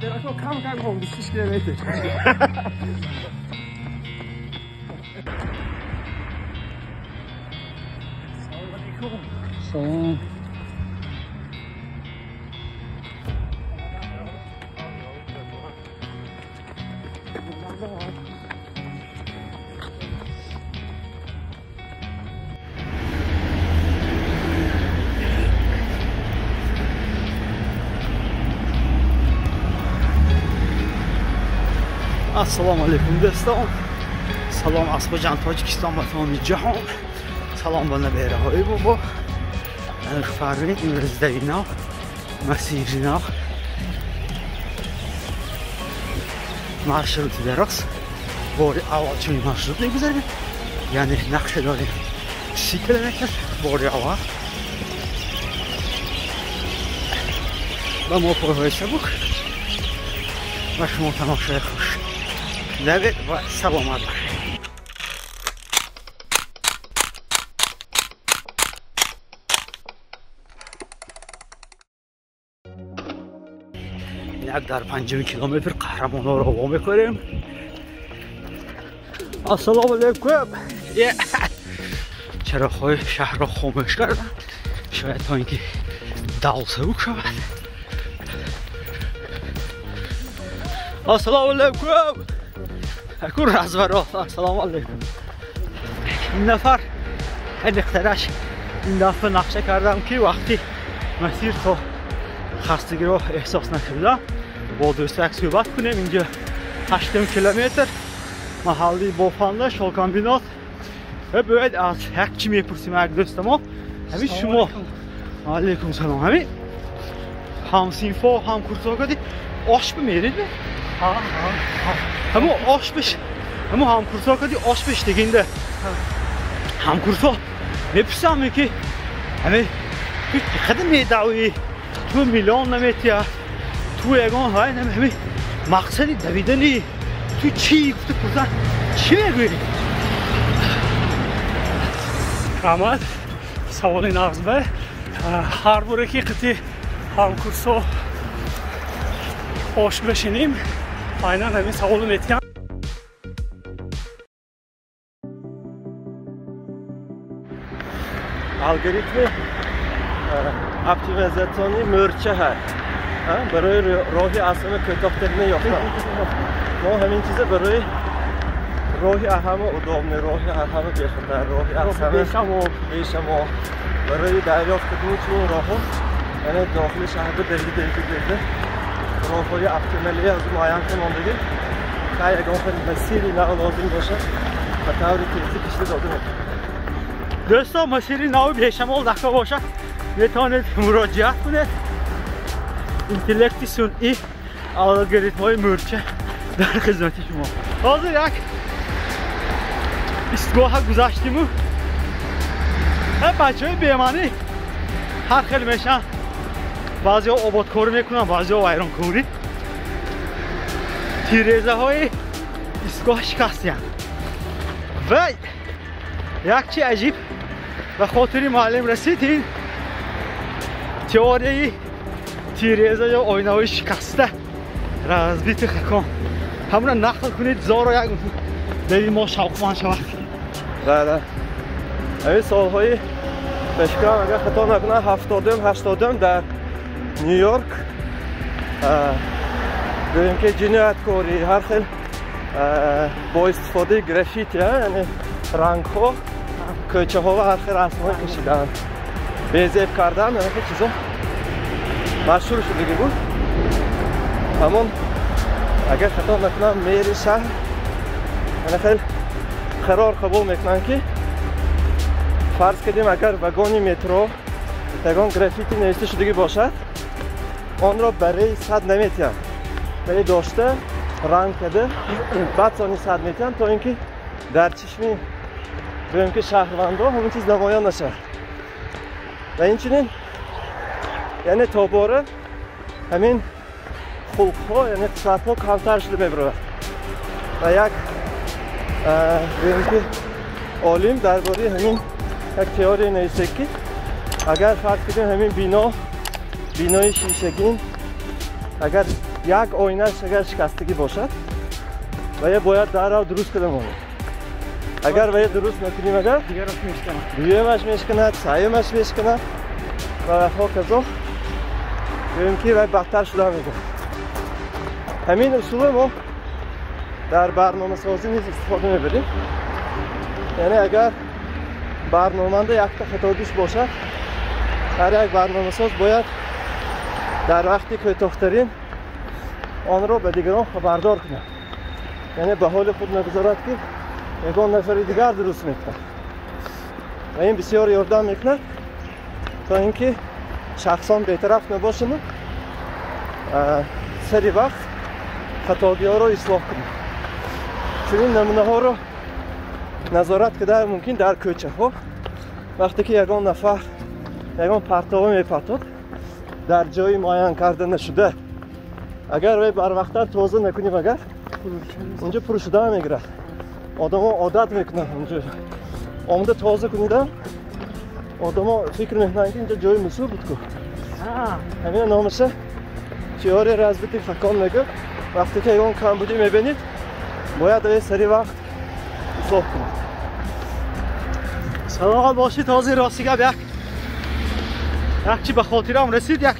Кам кам кам 26 километр. Салом алейкум. Салом. Ассалому алейкум дӯстон. Салом аз Хуҷанд, Тоҷикистон ба тамоми ҷаҳон. Салом ба набераҳои бобо. Фармин имрӯз дави нав, масири нав, маршрути дароз. Бори аввал чунин маршрут мегузарем, яъне нақша дорем 30 километр бори аввал. Ба мо пойҳои сабук ва шумо тамошои хуш. Давид ва саломат бошед. Инак дар 5 километр қаҳрамонҳоро во мекунем. Ассалому алайкум. Чароғҳои шаҳрро хомӯш карданд, шояд то ин ки дав сабук шавад. Ассалому алайкум. Акун разворот. Ассалому алайкум. Ин нафар аниқтараш ин дафъа нақша кардам ки вақти масир то хастагиро эҳсос накардам бо дӯстак суҳбат кунем. Инҷо 8 километр маҳалли Бофанда, Шолкомбинот. Бояд аз як чӣ мепурсим як дӯстамо. Ҳамин шумо. Алайкум салом. Ҳамин ҳамсинфо, ҳамкурсо кади ош бимерид? Ҳамон ош биш, ҳамон ҳамкурсо кади ош биш дегинда. Ҳамкурсо мепурсам ки ҳамин ту чӣ медавӣ? Ту миллион наметия, ту ягон ҳай ҳамин мақсади давидани ту чӣ гуфта пурсан, чӣ мегӯӣ? Раҳмат, саволи нағз ба. Ҳар боре ки қити ҳамкурсо ош бишинем, айнан ҳамин саволро метиҳам. Алгоритми оптимизатсиони мӯрча ҳаст барои роҳи аз ҳама кӯтоҳтарина ёфтан. Мо ҳамин чиза барои роҳи аз ҳама удобный, роҳи аз ҳама бехатар, роҳи аз ҳама бешамол барои дарёфт кардани чунин роҳҳо, яъне дохили шаҳрда давида роҳҳои оптималие аз муайян кунондаги ҳар ягон хел масири нав лозим бошад ба таври тезӣ кишида дода метавонад. Дӯстон, масири нави бешамол дахта бошад, метавонед муроҷиат кунед. Интеллекти сунъӣ, алгоритмҳои мӯрча дар хизмати шумо. Ҳозир як истгоҳа гузаштиму бачаҳои бемаънӣ ҳар хел мешаванд. Баъзеҳо ободкорӣ мекунанд, баъзеҳо вайронкорӣ. Тирезаҳои истгоҳ шикастиянд. Ва як чи аҷиб ба хотири муаллим расид, ин теорияи тиреза ё оинаҳои шикаста, разбити хакон. Ҳамона нақл кунед, зоро як дили мо шавқманд шавад. Бале, ҳамин солҳои ба фикрам агар хато накунам 70-ум 80-ум дар Нью-Йорк гӯем ки ҷинояткорӣ ҳар хел бо истифодаи граффити, яъне рангҳо кӯчаҳо ва ҳар хел расмҳо кашидан, безеб кардан, ҳамин хел чизо машҳур шудагӣ буд. Ҳамон агар хато накунам мери шаҳр ана хел қарор қабул мекунанд ки фарз кардем агар вагони метро ягон граффити навишта шудагӣ бошад, онро барои сад наметиҳанд, вале дошта ранг карда баъд сони сад метиҳанд, то ин ки дар чишми гӯем ки шаҳрвандо ҳамин чиз намоён нашавад. Ва инчунин яъне тобора ҳамин хулқҳо, яъне қисматҳо камтар шуда мебарояд. Ва як гӯем ки олим дар бораи ҳамин як теория нависад ки агар фарз кардем ҳамин бино, бинои шишагин агар Як оинаш агар шикастагӣ бошад, вая бояд дарҳол дуруст карда монад. Агар вая дуруст накунем, агар дуюмаш мешканад, сеюмаш мешканад ва ҳоказо гӯем ки вай бадтар шуда мегӯяд. Ҳамин усулро мо дар барномасозӣ низ истифода мебарем. Яъне агар барноманда якта хатогиш бошад, ҳар як барномасоз бояд дар вақти кӯтоҳтарин онро ба дигарон хабардор кунад. Яъне ба ҳоли худ нагузорад, ки ягон нафари дигар дуруст мекунад. Ва ин бисёр ёрдам мекунад, то ин ки шахсон бетараф набошанд, сари вақт хатогиҳоро ислоҳ кунанд. Чунин намунаҳоро назорат карда мумкин дар кӯчаҳо. Вақте ки ягон нафар ягон партова мепартод дар ҷои муайян карда нашуда, агар вай барвақттар тоза накунем, агар унҷо пур шуда мегирад. Одамо одат мекунанд, унҷо омада тоза кунидам, одамо фикр мекунанд, ки инҷо ҷои мусул буд ку. Ҳамина номаша теория разбитых окон мегӯяд. Вақте ки ягон камбудӣ мебинед, бояд вай сари вақт ислоҳ кунад. Саломат бошед. Ҳозир рости гап як чи ба хотирам расид, як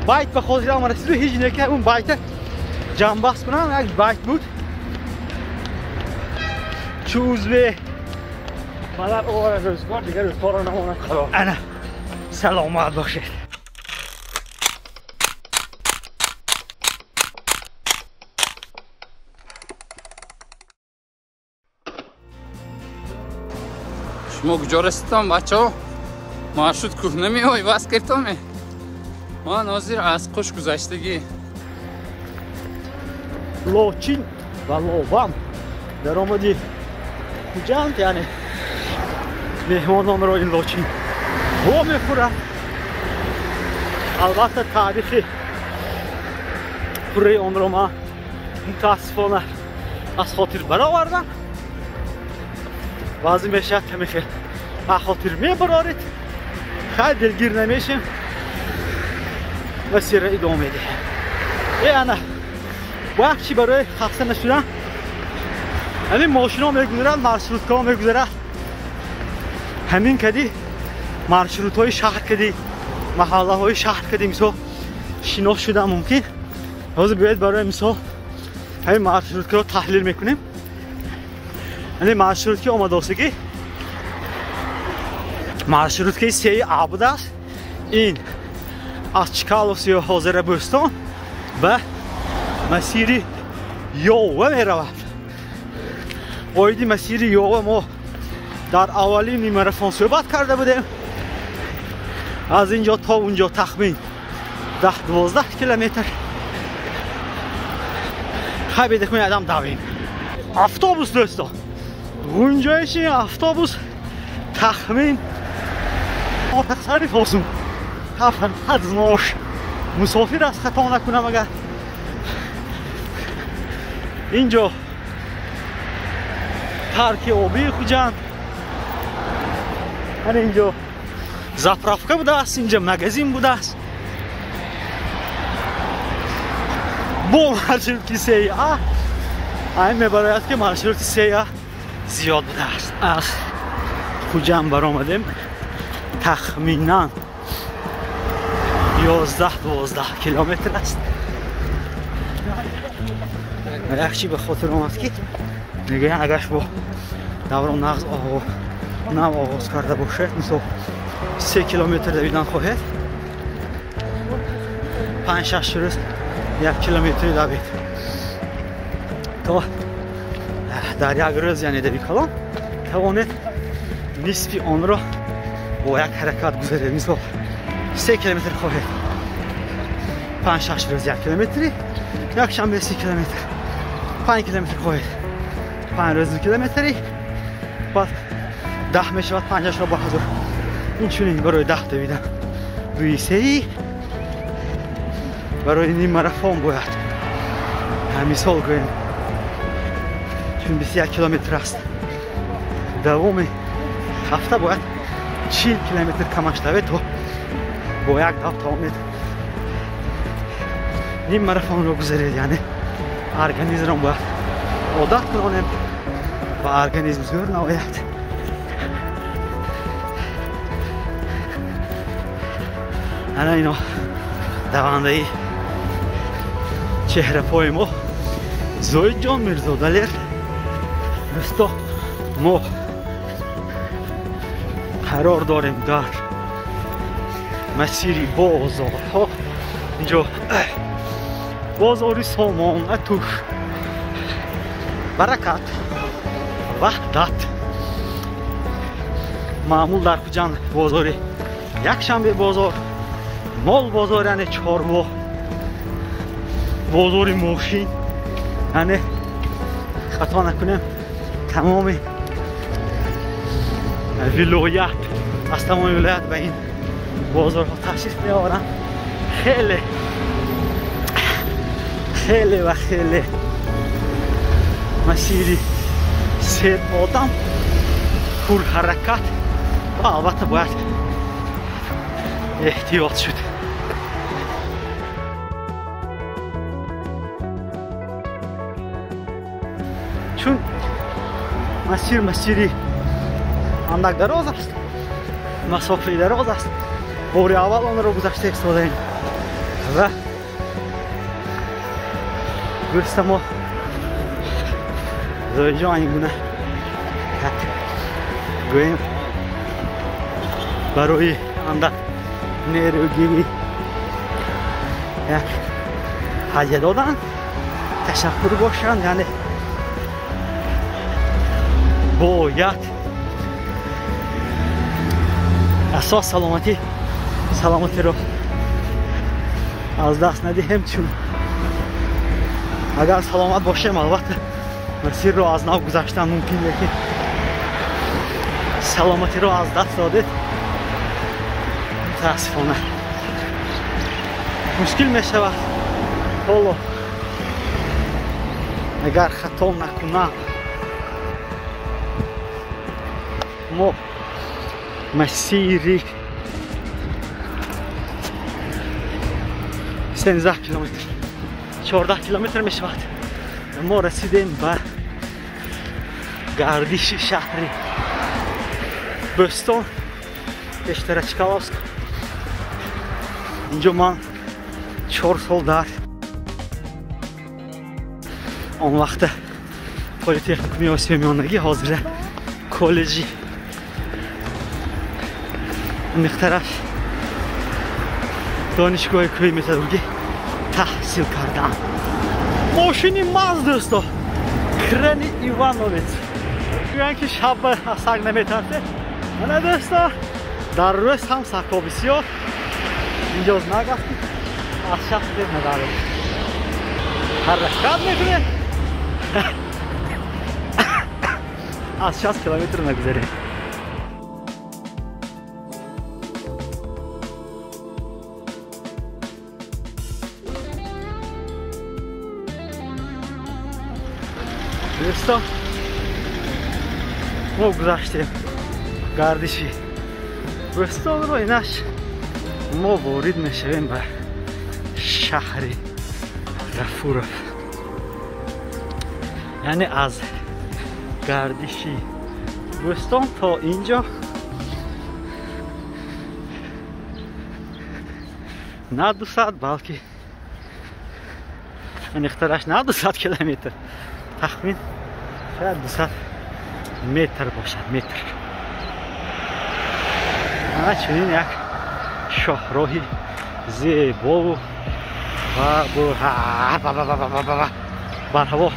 байт ба хотирам расиду ҳеҷ неки он байта ҷамъбаст кунам. Як байт буд, чу узве Падар оварад рӯзгор, дигар рӯзгорро намонад қарор. Ана, саломат бошед. Шумо куҷо расидтон, бачаҳо? Маршрут кӯҳна меои, вас киртоме? Ман ҳозир аз қуш гузаштагӣ. Лочин ва Ловам даромади Хуҷанд, яъне меҳмононро ин лочин во мехӯрад. Албатта таърихи пурраи онро ман мутаассифона аз хотир баровардам. Баъзе мешавад ҳамихел аз хотир мебароред. Хай, дилгир намешем ва сира идома медиҳем. Э ана, як чи барои хаста нашудан, ҳамин мошино мегузарад, маршруткаҳо мегузарад. Ҳамин кади маршрутҳои шаҳр кади, маҳаллаҳои шаҳр кади мисол шинос шудан мумкин. Ҳозир биёед барои мисол ҳамин маршруткаро таҳлил мекунем. Ҳамин маршрутки омадосигӣ маршруткаи сеи А будааст. Ин аз Чкаловс ё ҳозира Бӯстон ба масири Ёва меравад. Оиди масири Ёва мо дар аввалин нимарафон суҳбат карда будем. Аз ин ҷо то унҷо тахмин 10-12 километр. Хай бедекун адам давем. Автобус дӯсто, гунҷоиши автобус тахмин сари фосум 700 мусофир аст, хато накунам. Агар инҷо парки обии Хуҷанд, ана инҷо заправка будааст, инҷо магазин будааст. Бо маршрути сеи А айн мебарояд, ки маршрути сеи А зиёд будааст. Аз Хуҷанд баромадем, тахминан 11-12 километр аст. Як чи ба хотир омад, ки мегӯянд агар шумо давро нағз нав оғоз карда бошед, мисол 3 километр давидан хоҳед, 5-6 рӯз 1 километри давед, то дар як рӯз, яъне дави калон, тавонед нисфи онро бо як ҳаракат гузаред. Мисол 3 километр хоҳед, 5-6 рӯз 1 километри, якшанбе 3 километр, 5 километр хоҳед, 5 рӯз 2 километри, баъд 10 мешавад, 5-ашро ба ҳазор. Инчунин барои 10 давидан дуи сеи, барои ниммарафон бояд мисол гӯем, чун 21 километр аст, давоми ҳафта бояд 40 километр камаш давед, то бо як дав тавонед ним марафонро гузаред, яъне организмро бояд одат кунонем ва организм зӯр наояд. Ана ино давандаи чеҳрапои мо Зоидҷон Мирзодалер. Дӯсто, мо қарор дорем дар масири бозорҳо. Инҷо бозори Сомон, Атуш, Баракат, Ваҳдат. Маъмул дар Хуҷанд бозори якшанбе бозор, мол бозор, яъне чорво, бозори мошин, яъне хато накунем тамоми вилоят, аз тамоми вилоят ба ин бозорҳо ташриф меоваранд. Хеле хеле ва хеле масири сер одам, пурҳаракат ва албатта бояд эҳтиёт шуд. Чун масир масири андак дароз аст, масофаи дароз аст, бори аввал онро гузашта истодаем ва дӯста мо Зоиҷон ин гуна як гӯем барои андак нерӯгирӣ як ҳадя доданд, ташаккур бошанд. Яъне бояд асос саломатиро аз даст надиҳем, чун агар саломат бошем албатта масирро аз нав гузаштан мумкин, лекин саломатиро аз даст додед мутаассифона мушкил мешавад. Ҳоло агар хато накунам мо масири 13 километр, 14 километр мешавад. Мо расидем ба гардиши шаҳри Бӯстон, пештара Чкаловск. Инҷо ман 4 сол дар он вақта политехникуми Осиёи Миёнагӣ, ҳозира коллеҷи мехтараф донишгоҳи кӯҳи металлургӣ таҳсил кардам. Мошини маз, дӯсто, крени Ивановец. Гӯянд ки шаб аз саг наметарсе. Мана дӯсто, дар рӯз ҳам сагҳо бисёр. Инҷо знак аст, аз шаб дер надарем. Ҳаракат мекунем, аз 60 километр нагузарем. Дӯсто, мо гузаштем гардиши Бӯстонро, инаш мо ворид мешавем ба шаҳри Ғафуров. Яъне аз гардиши Бӯстон то инҷо на 200, балки аниқтараш на 200 километр, тахмин шояд 200 метр бошад, метр. Ана чунин як шоҳроҳи зебову ва бар ҳаво